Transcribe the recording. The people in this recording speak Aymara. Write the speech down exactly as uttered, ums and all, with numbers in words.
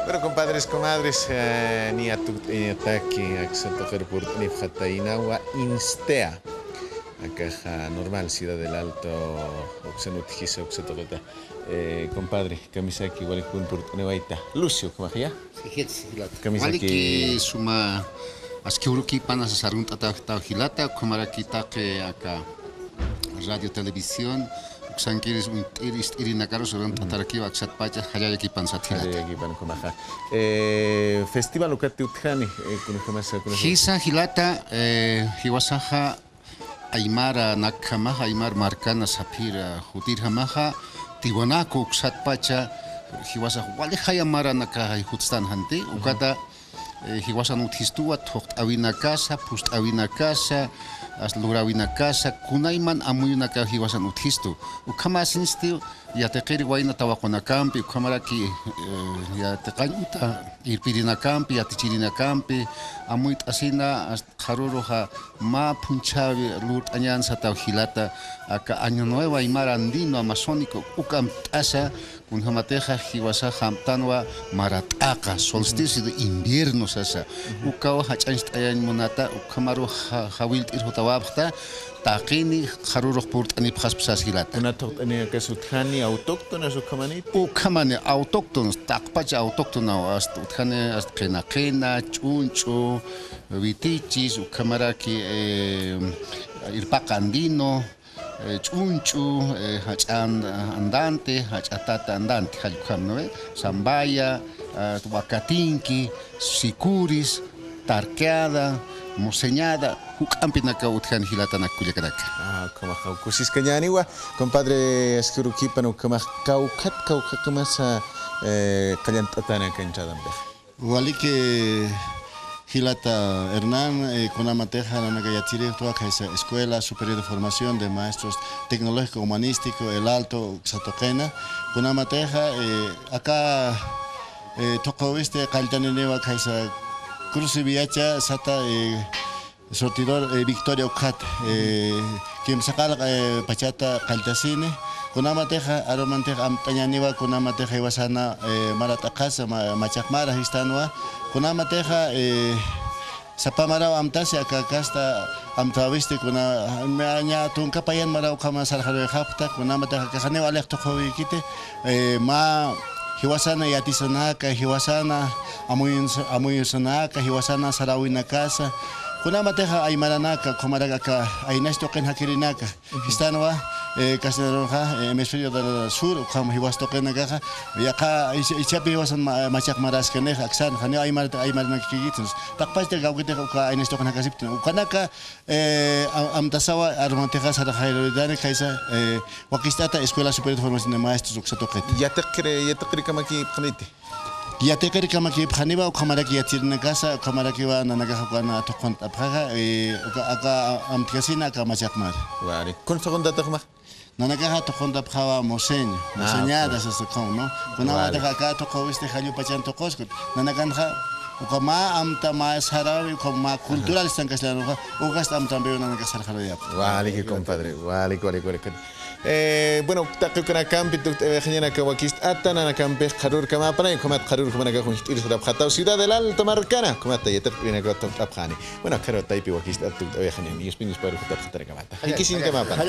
Bueno, compadres, comadres, eh, niya tukt'añataki, aksa tuqir purt'anipxataynawa, Instea. Akaxa normal, Ciudad del Alto, uksan utjisa, uksa tuqita. Eh, compadre, kamisaki, walik purt'aniwayta. Lucio, ¿cómo ya? Kamisaki. Waliki suma aski urukipan asa sarunta ta, ta jilata, ukhamaraki taqi aka radio televisión, uksankiris uñt'ir, ist'irinakarus sarunta tarakiwa aksatpacha, jallallakipan sat jilata. Jallallakipan ukhamaxa. Eh, festival ukati utjani, eh, kunjamasa, kunjamasa. Jisa jilata, eh, jiwasaxa aymara nakjamaxa, aymar markana saphira jutirjamaxa, Tiwanaku uksatpacha, jiwasax wali jaya maranakaxa jutstan janti, ukata, eh, jiwasan utjistuwa, thuqt'awinakasa, phust'awinakasa, as lurawinakasa, kunayman amuyunaka jiwasan utjistu. Ukhamasinsti, yatiqir wayna tawaqunakampi, ukhamaraki, eh, yatiqañ uta irpirinakampi, yatichirinakampi, amuyt'asina, as qharuruxa mä phunchhäwi lurt'añän sataw jilata, aka Año Nuevo Aymara Andino Amazónico, uk amt'asa, kunjamatixa jiwasax amtanwa mara t'aqa, solsticio de invierno sasa. Ujú. Ukaw jach'añcht'ayañ munata, ukhamaru ja-, jawillt'ir jutawapxta, taqini qharurux purt'anipxaspa sas jilata. Kuna thuqt'anikas utjani, autóctonas ukhamaniti? Ukhamani, autóctonos, taqpach autóctona, hasta utjani, hasta qina qina, ch'unch'u, witichis, ukhamaraki, eh, irpaqa andino, eh, ch'unch'u, eh, jach'a and-, andante, jach'a tata andante, jallk'ukham, ¿no ve? Zambaya, ah, wakatinki, sikuris, tarqueada, moceñada, juk'ampinakaw utjani jilatanak kullakanaka. Ah, ukhamaxa kusiskañäniwa, compadre, aski urukipan ukhamax kawkhat, kawkhat ukhamax, eh, qallant'atanaka inchadampixa. Waliki jilata Hernán, eh, kunamatixa nanaka yatiyirïxtwa khaysa Escuela Superior de Formación de Maestros Tecnológico Humanístico El Alto uksa tuqina. Kunamatixa, eh, aka, eh, thuqhuwisti qalltaniniwa khaysa Cruz y Viacha sata, eh, surtidor, eh, Victoria ukhat, eh, kimsa qallq, eh, pachata qalltasini. Kunamatixa, arumantix amt'añäniwa, kunamatixa jiwasana, eh, mara t'aqhasa, ma-, machaq mara jistanwa. Kunamatixa, eh, sapa maraw amtasi, aka kasta amtäwisti, kuna, ña, ña tunka payan maraw ukhama sarxaruyxapxta, kunamatixa akaxaniw alix thuqhuwikiti, eh, mä jiwasana yatisanaka, jiwasana amuyuns-, amuyusanaka, jiwasana saräwinakasa. Kunamatixa aymaranaka, ukhamaraki aka aynax tuqin jakirinaka. Jistanwa, eh, castellanonxa, eh, hemisferio del sur, ukham jiwas tuqinakaxa, yaqha ich-, ichhapi jiwasan ma-, machaq maraskanixa, aksan, janiw aymar-, aymaranakikitins. Taqpachta kawkitix uka aynax tuqin jakasiptin. Ukanaka, eh, am-, amtasawa, arumatixa sarxaruritani khaysa, eh, wakicht'ata Escuela Superior de Formación de Maestros uksa tuqit. Yatiqir-, yatiqirkamakipxaniti. Yatiqirkamakipxaniwa, ukhamaraki yatirinakasa, ukhamarakiwa nanakaxa ukan thuqunt'apxaxa, eh, uka, aka amtkasina, aka machaq mara. Wali. Kun thuquntatix ukhamax? Nanakaxa thuquntapxawa moceño, ah, moceñada, ok, sasa ukham, ¿no? Kunamatixa aka thuqhuwisti jallupachan thuquskut. Nanakanxa, uka mä amta, mä saräwi, uka mä cultural sistan castellanoxa, ukast amtampiw nanakax sarxaruyapxta. Waliki, compadre, waliki, waliki, waliki. Eh, bueno, taqi ukanakampi tukt'awayxañanaka wakicht'ata, nanakampix qharürkamäpanay, ukhamat qharür jumanakax uñjt'ir sarapxataw Ciudad del Alto markana, ukhamat yatiqinakaw thuqt'apxani. Bueno, akharu taypi wakicht'ata tukt'awayxañan, yuspin yusparu jutapxatarakamata. Jikisiñkamäpan.